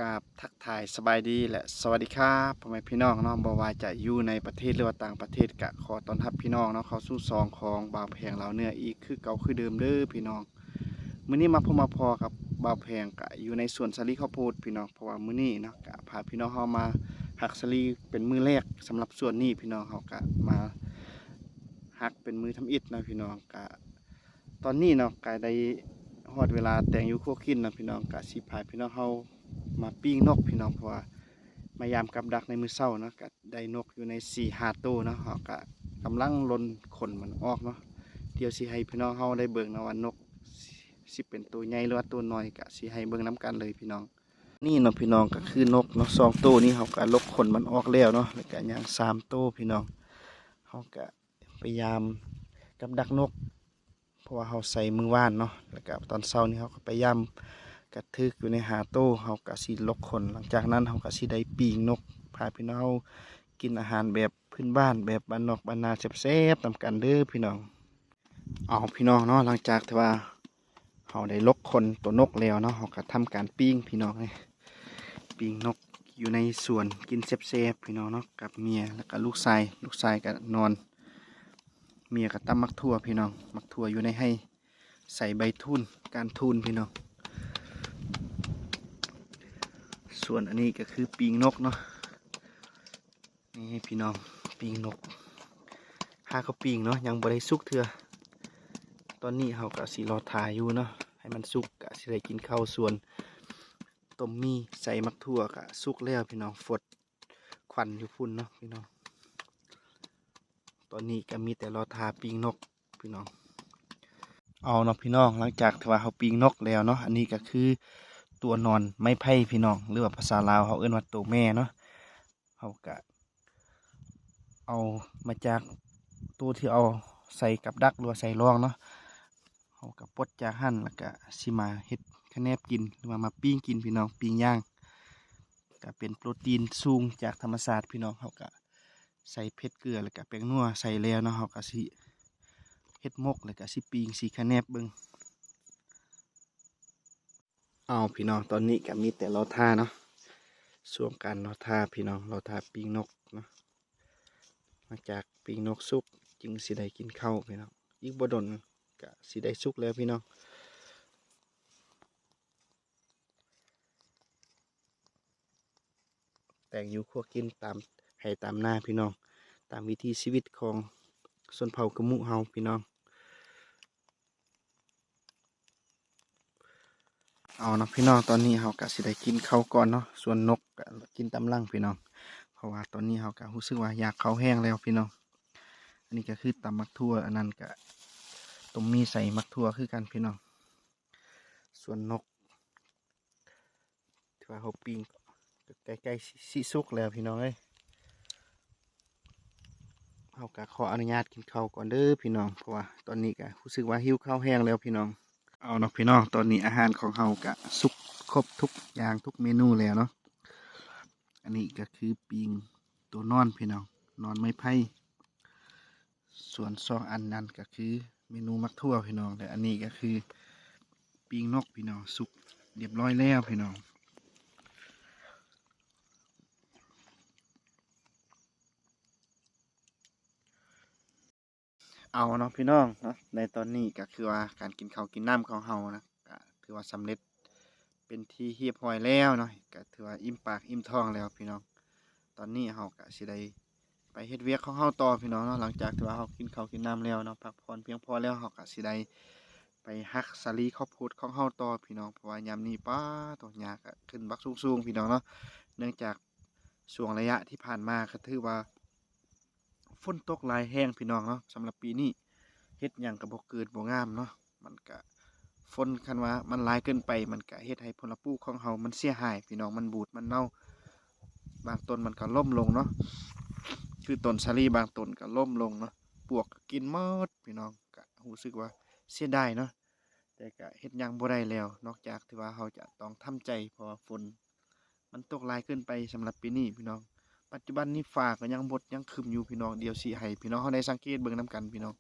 ກາບທັກທາຍສະບາຍດີ ແລະ ສະຫວັດດີຄັບ ພໍ່ແມ່ພີ່ນ້ອງເນາະ, ບໍ່ວ່າຈະຢູ່ໃນປະເທດ ຫຼືວ່າຕ່າງປະເທດ ກະຂໍຕ້ອນຮັບພີ່ນ້ອງເນາະ ເຂົ້າສູ່ຊ່ອງຂອງບ່າວແພງລາວເໜືອ ອີກຄືເກົ່າຄືເດີມເດີພີ່ນ້ອງ. ມື້ນີ້ມາພົບມາພໍ້ກັບບ່າວແພງ ກະຢູ່ໃນສວນສາລີເຂົ້າໂພດພີ່ນ້ອງ, ເພາະວ່າມື້ນີ້ເນາະ ກະພາພີ່ນ້ອງເຮົາມາຫັກສາລີເປັນມື້ແລກ. ສຳລັບສວນນີ້ພີ່ນ້ອງເຮົາກະມາຫັກເປັນມື້ທຳອິດເນາະພີ່ນ້ອງ. ກະຕອນນີ້ເນາະ ກະໄດ້ຮອດເວລາແຕ່ງຢູ່ຄົວກິນເນາະພີ່ນ້ອງ, ກະຊິພາພີ່ນ້ອງເຮົາມາປີ້ງນົກພີ່ນ້ອງ, ເພາະວ່າມາຢາມກັບດັກໃນມື້ເຊົ້າເນາະ ກະໄດ້ນົກຢູ່ໃນສີ່ຫ້າໂຕເນາະ. ເຮົາກະກຳລັງຫຼົ່ນຂົນມັນອອກເນາະ, ດຽວຊິໃຫ້ພີ່ນ້ອງເຮົາໄດ້ເບິ່ງເນາະວ່ານົກຊິເປັນໂຕໃຫຍ່ ຫຼືວ່າໂຕນ້ອຍ, ກະຊິໃຫ້ເບິ່ງນຳກັນເລີຍພີ່ນ້ອງ. ນີ້ເນາະພີ່ນ້ອງ ກະຄືນົກເນາະ ສອງໂຕນີ້ເຮົາກະຫຼົກຂົນມັນອອກແລ້ວເນາະ, ແລ້ວກະຍັງສາມໂຕພີ່ນ້ອງ. ເຮົາກະພະຍາຍາມກັບດັກນົກ ເພາະວ່າເຮົາໃສ່ມື້ວານເນາະ, ແລ້ວກະຕອນເຊົ້ານີ້ເຮົາກະພະຍາຍາມ ກະຖືກຢູ່ໃນຫ້າໂຕ. ເຮົາກະຊິຫຼົກຂົນ ຫຼັງຈາກນັ້ນເຮົາກະຊິໄດ້ປີ້ງນົກ ພາພີ່ນ້ອງເຮົາກິນອາຫານແບບພື້ນບ້ານ ແບບບ້ານນອກບ້ານນາແຊບໆນຳກັນເດີພີ່ນ້ອງ. ເອົາພີ່ນ້ອງເນາະ ຫຼັງຈາກທີ່ວ່າເຮົາໄດ້ຫຼົກຂົນໂຕນົກແລ້ວເນາະ ເຮົາກະທຳການປີ້ງພີ່ນ້ອງເອີຍ. ປີ້ງນົກຢູ່ໃນສວນກິນແຊບໆພີ່ນ້ອງເນາະ ກັບເມຍ ແລ້ວກະລູກຊາຍ. ລູກຊາຍກະນອນ ເມຍກະຕຳໝາກຖົ່ວພີ່ນ້ອງ, ໝາກຖົ່ວຢູ່ໃນໄຮ່ ໃສ່ໃບທູນ ກ້ານທູນພີ່ນ້ອງ. ສ່ວນອັນນີ້ກະຄືປີ້ງນົກເນາະ. ນີ້ພີ່ນ້ອງ ປີ້ງນົກ ຫາກະປີ້ງເນາະ ຍັງບໍ່ໄດ້ສຸກເທື່ອ. ຕອນນີ້ເຮົາກະຊິລໍຖ້າຢູ່ເນາະ ໃຫ້ມັນສຸກ ກະຊິໄດ້ກິນເຂົ້າ. ສ່ວນຕົ້ມໝີ່ໃສ່ໝາກຖົ່ວກະສຸກແລ້ວພີ່ນ້ອງ, ຟົດຄວັນຢູ່ພຸ້ນເນາະພີ່ນ້ອງ. ຕອນນີ້ກະມີແຕ່ລໍຖ້າປີ້ງນົກພີ່ນ້ອງ. ເອົາເນາະພີ່ນ້ອງ ຫຼັງຈາກທີ່ວ່າເຮົາປີ້ງນົກແລ້ວເນາະ, ອັນນີ້ກະຄືຕົວນອນໄມ້ໄຜ່ພີ່ນ້ອງ ຫຼືວ່າພາສາລາວເຮົາເອີ້ນວ່າໂຕແມ່ເນາະ. ເຮົາກະເອົາມາຈາກໂຕທີ່ເອົາໃສ່ກັບດັກ ຫຼືວ່າໃສ່ລອງເນາະ, ເຮົາກະປົດຈາກຫັ້ນ ແລ້ວກະຊິມາເຮັດຂະແໜບກິນ ຫຼືວ່າມາປີ້ງກິນພີ່ນ້ອງ, ປີ້ງຍ່າງ. ກະເປັນໂປຣຕີນສູງຈາກທຳມະຊາດພີ່ນ້ອງ. ເຮົາກະໃສ່ເຜັດເກືອ ແລ້ວກະແປ້ງນົວໃສ່ແລ້ວເນາະ, ເຮົາກະຊິເຮັດໝົກ ແລ້ວກະຊິປີ້ງ ຊິຂະແໜບເບິ່ງ. ເອົາພີ່ນ້ອງ ຕອນນີ້ກະມີແຕ່ລໍຖ້າເນາະ, ຊ່ວງການລໍຖ້າພີ່ນ້ອງ ລໍຖ້າປີ້ງນົກເນາະ. ຫຼັງຈາກປີ້ງນົກສຸກຈຶ່ງຊິໄດ້ກິນເຂົ້າພີ່ນ້ອງ, ອີກບໍ່ດົນກະຊິໄດ້ສຸກແລ້ວພີ່ນ້ອງ. ແຕ່ງຢູ່ຄົວກິນຕາມໄຮ່ຕາມນາພີ່ນ້ອງ, ຕາມວິຖີຊີວິດຂອງຊົນເຜົ່າກະມຸເຮົາພີ່ນ້ອງ. ເອົາເນາະພີ່ນ້ອງ ຕອນນີ້ເຮົາກະຊິໄດ້ກິນເຂົ້າກ່ອນເນາະ, ສ່ວນນົກກະກິນຕາມຫຼັງພີ່ນ້ອງ, ເພາະວ່າຕອນນີ້ເຮົາກະຮູ້ສຶກວ່າຢາກເຂົ້າແຮງແລ້ວພີ່ນ້ອງ. ອັນນີ້ກະຄືຕຳໝາກຖົ່ວ, ອັນນັ້ນກະຕົ້ມໝີ່ໃສ່ໝາກຖົ່ວຄືກັນພີ່ນ້ອງ. ສ່ວນນົກ ຖືວ່າເຮົາປີ້ງກະໃກ້ໆຊິສຸກແລ້ວພີ່ນ້ອງເອີຍ. ເຮົາກະຂໍອະນຸຍາດກິນເຂົ້າກ່ອນເດີພີ່ນ້ອງ, ເພາະວ່າຕອນນີ້ກະຮູ້ສຶກວ່າຫິວເຂົ້າແຮງແລ້ວພີ່ນ້ອງ. ເອົາເນາະພີ່ນ້ອງ ຕອນນີ້ອາຫານຂອງເຮົາກະສຸກຄົບທຸກຢ່າງທຸກເມນູແລ້ວເນາະ. ອັນນີ້ກະຄືປີ້ງຕົວນອນພີ່ນ້ອງ, ນອນໄມ້ໄຜ່. ສ່ວນສອງອັນນັ້ນກະຄືເມນູໝາກຖົ່ວພີ່ນ້ອງ, ແລະ ອັນນີ້ກະຄືປີ້ງນົກພີ່ນ້ອງ, ສຸກລຽບຮ້ອຍແລ້ວພີ່ນ້ອງ. ເອົາເນາະພີ່ນ້ອງເນາະ, ໃນຕອນນີ້ກະຄືວ່າການກິນເຂົ້າກິນນ້ຳຂອງເຮົານະ ກະຖືວ່າສຳເລັດເປັນທີ່ຮຽບຮ້ອຍແລ້ວເນາະ, ກະຖືວ່າອີ່ມປາກອີ່ມທ້ອງແລ້ວພີ່ນ້ອງ. ຕອນນີ້ເຮົາກະຊິໄດ້ ໄປເຮັດວຽກຂອງເຮົາຕໍ່ພີ່ນ້ອງເນາະ. ຫຼັງຈາກທີ່ວ່າເຮົາກິນເຂົ້າກິນນ້ຳແລ້ວເນາະ ພັກຜ່ອນພຽງພໍແລ້ວ ເຮົາກະຊິໄດ້ໄປຫັກສາລີເຂົ້າໂພດຂອງເຮົາຕໍ່ພີ່ນ້ອງ, ເພາະວ່າຍາມນີ້ ປາໂທ້ ຫຍ້າກະຂຶ້ນບັກສູງໆພີ່ນ້ອງເນາະ. ເນື່ອງຈາກຊ່ວງໄລຍະທີ່ຜ່ານມາກະຖືວ່າຝົນຕົກຫຼາຍແຮງພີ່ນ້ອງເນາະ. ສຳລັບປີນີ້ເຮັດຫຍັງກະບໍ່ເກີດບໍ່ງາມເນາະ, ມັນກະ ຝົນຄັນວ່າມັນຫຼາຍເກີນໄປ ມັນກະເຮັດໃຫ້ຜົນລະປູກຂອງເຮົາມັນເສຍຫາຍພີ່ນ້ອງ, ມັນບູດມັນເນົ່າ, ບາງຕົ້ນມັນກະລົ້ມລົງເນາະ, ຄືຕົ້ນສາລີບາງຕົ້ນກະລົ້ມລົງເນາະ, ປວກກະກິນໝົດພີ່ນ້ອງ. ກະຮູ້ສຶກວ່າເສຍດາຍເນາະ, ແຕ່ກະເຮັດຫຍັງບໍ່ໄດ້ແລ້ວ ນອກຈາກທີ່ວ່າເຮົາຈະຕ້ອງທຳໃຈ ເພາະວ່າຝົນ ມັນຕົກຫຼາຍເກີນໄປສຳລັບປີນີ້ພີ່ນ້ອງ. ປັດຈຸບັນນີ້ຟ້າກໍຍັງບົດຍັງຄຶ້ມຢູ່ພີ່ນ້ອງ, ດຽວຊິໃຫ້ພີ່ນ້ອງເຮົາໄດ້ສັງເກດເບິ່ງນຳກັນພີ່ນ້ອງ.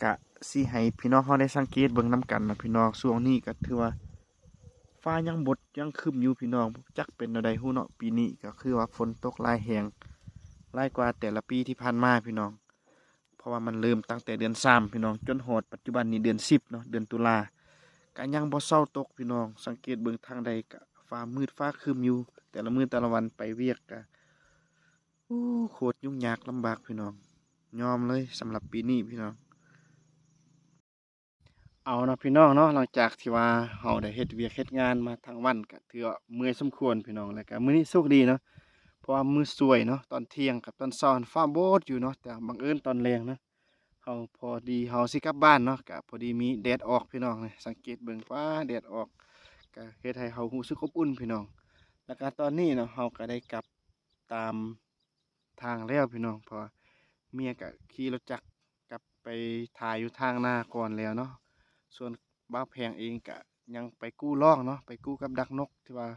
ກະຊິໃຫ້ພີ່ນ້ອງເຮົາໄດ້ສັງເກດເບິ່ງນຳກັນນະພີ່ນ້ອງ, ຊ່ວງນີ້ກໍຖືວ່າ ຟ້າຍັງບົດ ຍັງຄຶ້ມຢູ່ພີ່ນ້ອງ ຈັກເປັນແນວໃດຮູ້ເນາະ. ປີນີ້ກໍຄືວ່າຝົນຕົກຫຼາຍແຮງ ຫຼາຍກວ່າແຕ່ລະປີທີ່ຜ່ານມາພີ່ນ້ອງ ເພາະວ່າມັນເລີ່ມຕັ້ງແຕ່ເດືອນສາມພີ່ນ້ອງ ຈົນຮອດປັດຈຸບັນນີ້ເດືອນສິບເນາະ ເດືອນຕຸລາ ກະຍັງບໍ່ເຊົາຕົກພີ່ນ້ອງ. ສັງເກດເບິ່ງທາງໃດກະຟ້າມືດຟ້າຄຶ້ມຢູ່ ແຕ່ລະມື້ແຕ່ລະວັນໄປວຽກກະ ໂອ້ ໂຄດຫຍຸ້ງຍາກລຳບາກພີ່ນ້ອງ ຍອມເລີຍສຳລັບປີນີ້ພີ່ນ້ອງ. ເອົາເນາະພີ່ນ້ອງເນາະ ຫຼັງຈາກທີ່ວ່າເຮົາໄດ້ເຮັດວຽກເຮັດງານມາທັງວັນ ກະຖືວ່າເມື່ອຍສົມຄວນພີ່ນ້ອງ. ແລ້ວກະມື້ນີ້ໂຊກດີເນາະ ເພາະວ່າມື້ສວຍເນາະ ຕອນທ່ຽງກັບຕອນເຊົ້າຫັ້ນຟ້າໂບດຢູ່ເນາະ ແຕ່ບັງເອີນຕອນແລງເນາະ ເຮົາພໍດີເຮົາຊິກັບບ້ານເນາະ ກະພໍດີມີແດດອອກພີ່ນ້ອງ. ສັງເກດເບິ່ງ ຟ້າແດດອອກ ກະເຮັດໃຫ້ເຮົາຮູ້ສຶກອົບອຸ່ນພີ່ນ້ອງ. ແລ້ວກະຕອນນີ້ເນາະ ເຮົາກະໄດ້ກັບຕາມ ທາງແລ້ວພີ່ນ້ອງ ເພາະວ່າເມຍກະຂີ່ລົດຈັກກັບໄປຖ່າຍຢູ່ທາງນາກ່ອນແລ້ວເນາະ. ສ່ວນບ່າວແພງເອງກະຍັງໄປກູ້ລອງເນາະ ໄປກູ້ກັບດັກນົກທີ່ວ່າ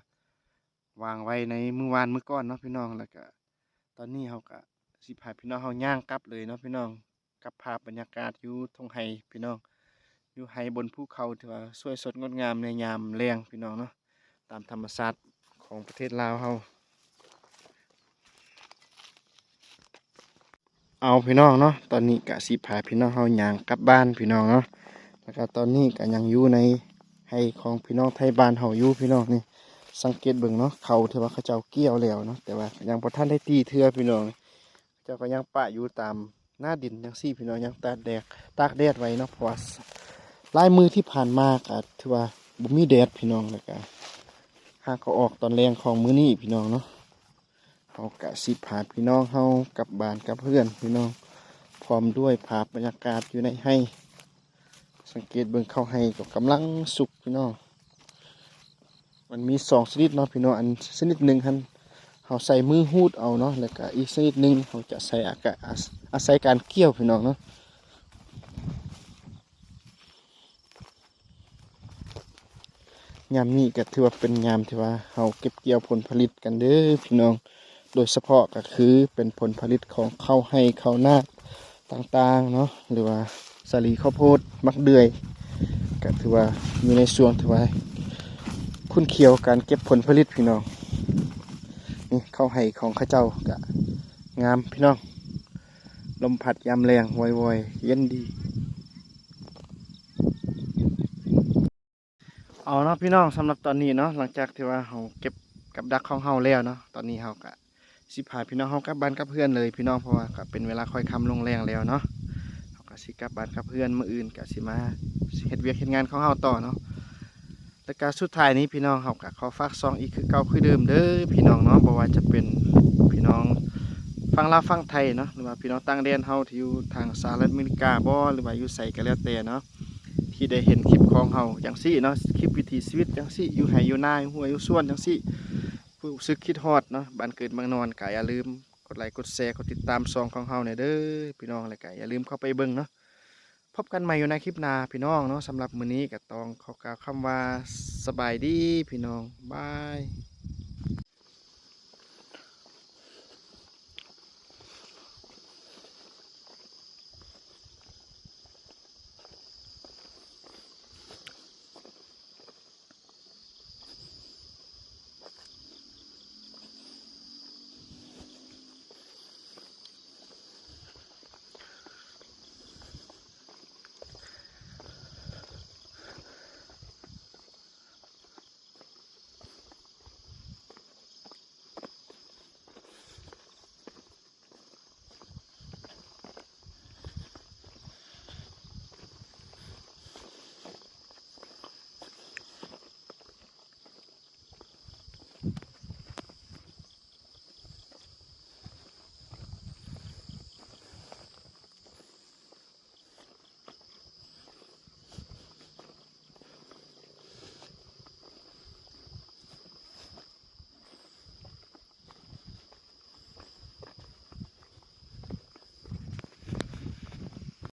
ວາງໄວ້ໃນມື້ວານມື້ກ່ອນເນາະພີ່ນ້ອງ. ແລ້ວກະຕອນນີ້ເຮົາກະຊິພາພີ່ນ້ອງເຮົາຍ່າງກັບເລີຍເນາະພີ່ນ້ອງ ກັບພາບບັນຍາກາດຢູ່ທົ່ງໄຮ່ພີ່ນ້ອງ ຢູ່ໄຮ່ບົນພູເຂົາທີ່ວ່າສວຍສົດງົດງາມໃນຍາມແລງພີ່ນ້ອງເນາະ ຕາມທຳມະຊາດຂອງປະເທດລາວເຮົາ. ເອົາພີ່ນ້ອງເນາະ ຕອນນີ້ກະຊິພາພີ່ນ້ອງເຮົາຍ່າງກັບບ້ານພີ່ນ້ອງເນາະ. ແລ້ວກະຕອນນີ້ກະຍັງຢູ່ໃນໄຮ່ຂອງພີ່ນ້ອງໄທບ້ານເຮົາຢູ່ພີ່ນ້ອງ. ນີ້ສັງເກດເບິ່ງເນາະ ເຂົ້າທີ່ວ່າເຂົາເຈົ້າກ່ຽວແລ້ວເນາະ ແຕ່ວ່າຍັງບໍ່ທັນໄດ້ຕີເທື່ອພີ່ນ້ອງ. ເຈົ້າກໍຍັງປະຢູ່ຕາມໜ້າດິນຈັ່ງຊີ້ພີ່ນ້ອງ ຍັງຕາກແດດ ຕາກແດດໄວ້ເນາະ ເພາະວ່າຫຼາຍມື້ທີ່ຜ່ານມາກໍຖືວ່າບໍ່ມີແດດພີ່ນ້ອງ. ແລ້ວກໍຫາກໍອອກຕອນແລງຂອງມື້ນີ້ພີ່ນ້ອງເນາະ ເຮົາກໍຊິພາພີ່ນ້ອງເຮົາກັບບ້ານກັບເຮືອນພີ່ນ້ອງ ພ້ອມດ້ວຍພາບບັນຍາກາດຢູ່ໃນໄຮ່. ສັງເກດເບິ່ງເຂົ້າໄຮ່ກໍກຳລັງສຸກພີ່ນ້ອງ. ມັນມີສອງຊະນິດເນາະພີ່ນ້ອງ ອັນຊະນິດໜຶ່ງຫັ້ນເຮົາໃຊ້ມືຮູດເອົາເນາະ ແລ້ວກະອີກຊະນິດໜຶ່ງເຮົາຈະໃຊ້ອາກະ ອາ ອາໄສການກ່ຽວພີ່ນ້ອງເນາະ. ຍາມນີ້ກະຖືວ່າເປັນຍາມທີ່ວ່າເຮົາເກັບກ່ຽວຜົນຜະລິດກັນເດີພີ່ນ້ອງ ໂດຍສະເພາະກະຄືເປັນຜົນຜະລິດຂອງເຂົ້າໄຮ່ເຂົ້ານາ ຕ່າງໆເນາະ ຫຼືວ່າສາລີ ເຂົ້າໂພດ ໝາກເດືອຍ ກະຖືວ່າຢູ່ໃນຊ່ວງທີ່ວ່າຂຸ້ນຂຽວການເກັບຜົນຜະລິດພີ່ນ້ອງ. ນີ້ເຂົ້າໄຮ່ຂອງເຂົາເຈົ້າກະງາມພີ່ນ້ອງ ລົມພັດຍາມແລງວອຍໆ ເຢັນດີ. ເອົາເນາະພີ່ນ້ອງ ສຳລັບຕອນນີ້ເນາະ ຫຼັງຈາກທີ່ວ່າເຮົາເກັບກັບດັກຂອງເຮົາແລ້ວເນາະ ຕອນນີ້ເຮົາກະຊິພາພີ່ນ້ອງເຮົາກັບບ້ານກັບເຮືອນເລີຍພີ່ນ້ອງ ເພາະວ່າກະເປັນເວລາຄ່ອຍຄ່ຳລົງແລງແລ້ວເນາະ ເຮົາກະຊິກັບບ້ານກັບເຮືອນ ມື້ອື່ນກະຊິມາເຮັດວຽກເຮັດງານຂອງເຮົາຕໍ່ເນາະ. ແລ້ວກະສຸດທ້າຍນີ້ພີ່ນ້ອງເຮົາກະຂໍຝາກຊ່ອງອີກຄືເກົ່າຄືເດີມເດີພີ່ນ້ອງເນາະ ບໍ່ວ່າຈະເປັນພີ່ນ້ອງຝັ່ງລາວຝັ່ງໄທເນາະ ຫຼືວ່າພີ່ນ້ອງຕ່າງແດນເຮົາທີ່ຢູ່ທາງສະຫະລັດອາເມລິກາບໍ ຫຼືວ່າຢູ່ໃສກະແລ້ວແຕ່ເນາະ ທີ່ໄດ້ເຫັນຄລິບຂອງເຮົາຈັ່ງຊີ້ເນາະ ຄລິບວິຖີຊີວິດຈັ່ງຊີ້ ຢູ່ໄຮ່ຢູ່ນາ ຢູ່ຮົ້ວຢູ່ສວນຈັ່ງຊີ້ ຮູ້ສຶກຄິດຮອດເນາະ ບ້ານເກີດເມືອງນອນ ກະຢ່າລືມກົດໄລກົດແຊ ກົດຕິດຕາມຊ່ອງຂອງເຮົາແດ່ເດີພີ່ນ້ອງ ແລ້ວກະຢ່າລືມເຂົ້າໄປເບິ່ງເນາະ. ພົບກັນໃໝ່ຢູ່ໃນຄລິບໜ້າພີ່ນ້ອງເນາະ ສຳລັບມື້ນີ້ກະຕ້ອງຂໍກ່າວຄຳວ່າ ສະບາຍດີພີ່ນ້ອງ ບາຍ.